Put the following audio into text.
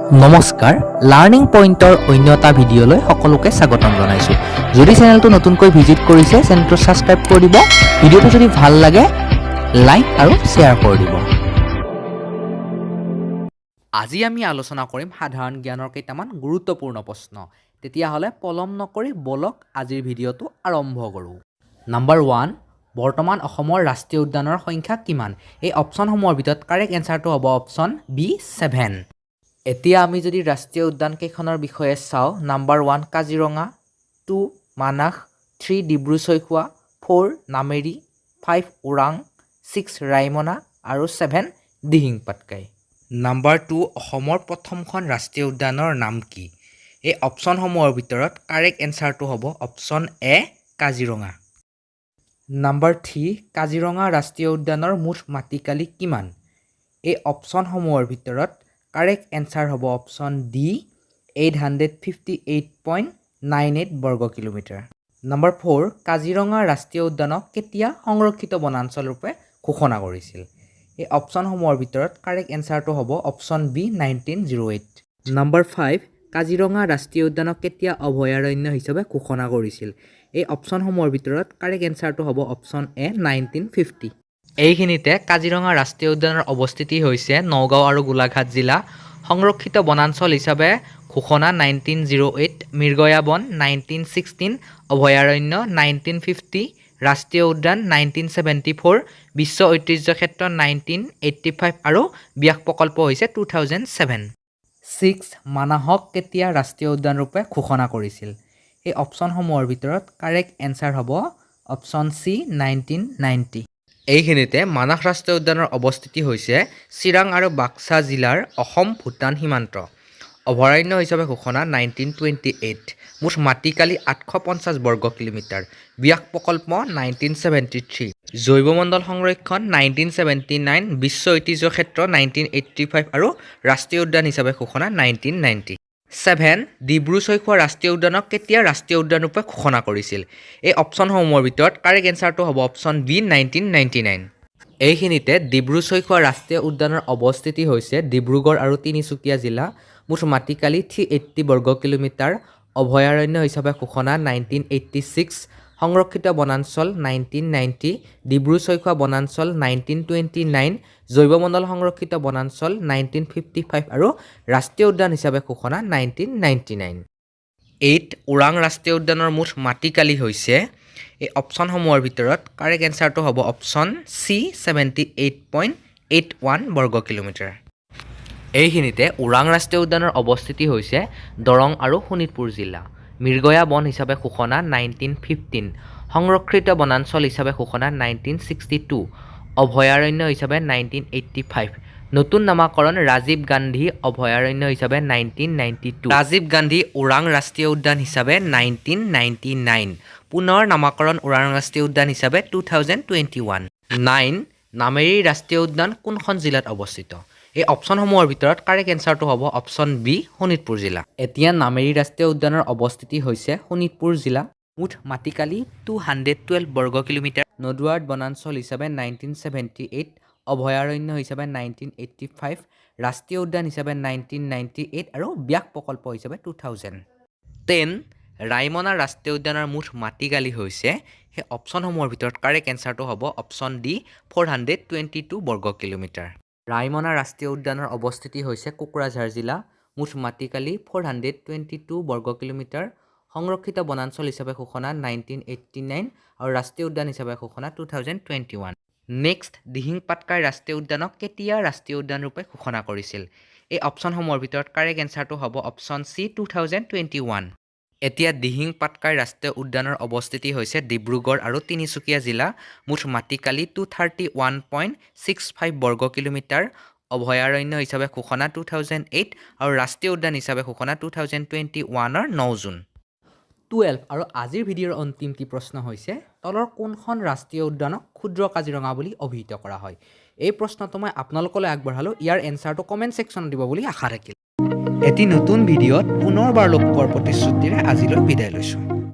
নমস্কাৰ, লাৰ্ণিং পইণ্টৰ অন্য এটা ভিডিঅ'লৈ সকলোকে স্বাগতম জনাইছোঁ। যদি চেনেলটো নতুনকৈ ভিজিট কৰিছে, চেনেলটো ছাবস্ক্ৰাইব কৰি দিব। ভিডিঅ'টো যদি ভাল লাগে, লাইক আৰু শ্বেয়াৰ কৰি দিব। আজি আমি আলোচনা কৰিম সাধাৰণ জ্ঞানৰ কেইটামান গুৰুত্বপূৰ্ণ প্ৰশ্ন। তেতিয়াহ'লে পলম নকৰি ব'লক, আজিৰ ভিডিঅ'টো আৰম্ভ কৰোঁ। নাম্বাৰ 1, বৰ্তমান অসমৰ ৰাষ্ট্ৰীয় উদ্যানৰ সংখ্যা কিমান? এই অপশ্যনসমূহৰ ভিতৰত কাৰেক্ট এনচাৰটো হ'ব অপশ্যন বি, 7। এতিয়া আমি যদি ৰাষ্ট্ৰীয় উদ্যানকেইখনৰ বিষয়ে চাওঁ, নাম্বাৰ 1 কাজিৰঙা, 2 মানাস, 3 ডিব্ৰু চৈখোৱা, 4 নামেৰি, 5 ওৰাং, 6 ৰায়মনা আৰু 7 দিহিং পাটকাই। নাম্বাৰ 2, অসমৰ প্ৰথমখন ৰাষ্ট্ৰীয় উদ্যানৰ নাম কি? এই অপশ্যনসমূহৰ ভিতৰত কাৰেক্ট এনচাৰটো হ'ব option A, Kaziranga. Number 3, Kaziranga ৰাষ্ট্ৰীয় উদ্যানৰ মুঠ মাটিকালি কিমান? এই অপশ্যনসমূহৰ ভিতৰত কাৰেক্ট এনচাৰ হ'ব অপশ্যন ডি, 858.98 বৰ্গ কিলোমিটাৰ। নাম্বাৰ 4, কাজিৰঙা ৰাষ্ট্ৰীয় উদ্যানক কেতিয়া সংৰক্ষিত বনাঞ্চল ৰূপে ঘোষণা কৰিছিল? এই অপশ্যনসমূহৰ ভিতৰত কাৰেক্ট এনচাৰটো হ'ব অপশ্যন বি, 1908। নাম্বাৰ 5, কাজিৰঙা ৰাষ্ট্ৰীয় উদ্যানক কেতিয়া অভয়াৰণ্য হিচাপে ঘোষণা কৰিছিল? এই অপশ্যনসমূহৰ ভিতৰত কাৰেক্ট এনচাৰটো হ'ব অপশ্যন এ, 1950। এইখিনিতে কাজিৰঙা ৰাষ্ট্ৰীয় উদ্যানৰ অৱস্থিতি হৈছে নগাঁও আৰু গোলাঘাট জিলা। সংৰক্ষিত বনাঞ্চল হিচাপে ঘোষণা 1908, মৃগয়া বন 1916, অভয়াৰণ্য 1950, ৰাষ্ট্ৰীয় উদ্যান 1974, বিশ্ব ঐতিহ্য ক্ষেত্ৰ 1985 আৰু ব্যাঘ্ৰ প্ৰকল্প হৈছে 2007। 6, মানাহক কেতিয়া ৰাষ্ট্ৰীয় উদ্যান ৰূপে ঘোষণা কৰিছিল? এই অপশ্যনসমূহৰ ভিতৰত কাৰেক্ট এনচাৰ হ'ব অপশ্যন চি, 1990। এইখিনিতে মানাহ ৰাষ্ট্ৰীয় উদ্যানৰ অৱস্থিতি হৈছে চিৰাং আৰু বাক্সা জিলাৰ অসম ভূটান সীমান্ত। অভয়াৰণ্য হিচাপে ঘোষণা 1928। মুঠ মাটিকালি 850 বৰ্গ কিলোমিটাৰ। ব্যাঘ্ৰ প্ৰকল্প 1973। জৈৱমণ্ডল সংৰক্ষণ 1979। বিশ্ব ঐতিহ্য ক্ষেত্ৰ 1985 আৰু ৰাষ্ট্ৰীয় উদ্যান হিচাপে ঘোষণা 1990। 7, ডিব্ৰু চৈখোৱা ৰাষ্ট্ৰীয় উদ্যানক কেতিয়া ৰাষ্ট্ৰীয় উদ্যান ৰূপে ঘোষণা কৰিছিল? এই অপশ্যনসমূহৰ ভিতৰত কাৰেক্ট এনচাৰটো হ'ব অপশ্যন বি, 1999। এইখিনিতে ডিব্ৰু চৈখোৱা ৰাষ্ট্ৰীয় উদ্যানৰ অৱস্থিতি হৈছে ডিব্ৰুগড় আৰু তিনিচুকীয়া জিলা। মুঠ মাটিকালি 380 বৰ্গ কিলোমিটাৰ। অভয়াৰণ্য হিচাপে ঘোষণা 1986, সংৰক্ষিত বনাঞ্চল 1990, ডিব্ৰু চৈখোৱা বনাঞ্চল 1929, জৈৱমণ্ডল সংৰক্ষিত বনাঞ্চল 1955 আৰু ৰাষ্ট্ৰীয় উদ্যান হিচাপে ঘোষণা 1999। 8, ওৰাং ৰাষ্ট্ৰীয় উদ্যানৰ মুঠ মাটিকালি হৈছে? এই অপশ্যনসমূহৰ ভিতৰত কাৰেক্ট এনচাৰটো হ'ব অপশ্যন চি, 78.81 বৰ্গ কিলোমিটাৰ। এইখিনিতে ওৰাং ৰাষ্ট্ৰীয় উদ্যানৰ অৱস্থিতি হৈছে দৰং আৰু শোণিতপুৰ জিলা। মৃগয়া বন হিচাপে ঘোষণা 1915, সংৰক্ষিত বনাঞ্চল হিচাপে ঘোষণা 1962, অভয়াৰণ্য হিচাপে 1985, নতুন নামাকৰণ ৰাজীৱ গান্ধী অভয়াৰণ্য হিচাপে 1992, ৰাজীৱ গান্ধী ওৰাং ৰাষ্ট্ৰীয় উদ্যান হিচাপে 1999, পুনৰ নামাকৰণ ওৰাং ৰাষ্ট্ৰীয় উদ্যান হিচাপে 2021। 9, নামেৰি ৰাষ্ট্ৰীয় উদ্যান কোনখন জিলাত অৱস্থিত? এই অপশ্যনসমূহৰ ভিতৰত কাৰেক্ট এনচাৰটো হ'ব অপশ্যন বি, শোণিতপুৰ জিলা। এতিয়া নামেৰি ৰাষ্ট্ৰীয় উদ্যানৰ অৱস্থিতি হৈছে শোণিতপুৰ জিলা। মুঠ মাটিকালি 212 বৰ্গ কিলোমিটাৰ। নদুৱাৰ বনাঞ্চল হিচাপে 1978, অভয়াৰণ্য হিচাপে 1985, ৰাষ্ট্ৰীয় উদ্যান হিচাপে 1998 আৰু ব্যাঘ্ৰ প্ৰকল্প হিচাপে 2010। ৰায়মনা ৰাষ্ট্ৰীয় উদ্যানৰ মুঠ মাটিকালি হৈছে? সেই অপশ্যনসমূহৰ ভিতৰত কাৰেক্ট এনচাৰটো হ'ব অপশ্যন ডি, 422 বৰ্গ কিলোমিটাৰ। ৰায়মনা ৰাষ্ট্ৰীয় উদ্যানৰ অৱস্থিতি হৈছে কোকৰাঝাৰ জিলা। মুঠ মাটিকালি 422 বৰ্গ কিলোমিটাৰ। সংৰক্ষিত বনাঞ্চল হিচাপে ঘোষণা 1989 আৰু ৰাষ্ট্ৰীয় উদ্যান হিচাপে ঘোষণা 2021। নেক্সট, দিহিং পাটকাই ৰাষ্ট্ৰীয় উদ্যানক কেতিয়া ৰাষ্ট্ৰীয় উদ্যান ৰূপে ঘোষণা কৰিছিল? এই অপশ্যনসমূহৰ ভিতৰত কাৰেক্ট এনচাৰটো হ'ব অপশ্যন চি, 2021। এতিয়া দিহিং পাটকাই ৰাষ্ট্ৰীয় উদ্যানৰ অৱস্থিতি হৈছে ডিব্ৰুগড় আৰু তিনিচুকীয়া জিলা। মুঠ মাটিকালি 231.65 বৰ্গ কিলোমিটাৰ। অভয়াৰণ্য হিচাপে ঘোষণা 2008 আৰু ৰাষ্ট্ৰীয় উদ্যান হিচাপে ঘোষণা 2021ৰ 9 জুন। 12 আৰু আজিৰ ভিডিঅ'ৰ অন্তিমটি প্ৰশ্ন হৈছে, তলৰ কোনখন ৰাষ্ট্ৰীয় উদ্যানক ক্ষুদ্ৰ কাজিৰঙা বুলি অভিহিত কৰা হয়? এই প্ৰশ্নটো মই আপোনালোকলৈ আগবঢ়ালোঁ। ইয়াৰ এনচাৰটো কমেণ্ট ছেকশ্যনত দিব বুলি আশা থাকিল। এটি নতুন ভিডিঅ'ত পুনৰবাৰ লগ পোৱাৰ প্ৰতিশ্ৰুতিৰে আজিলৈ বিদায় লৈছোঁ।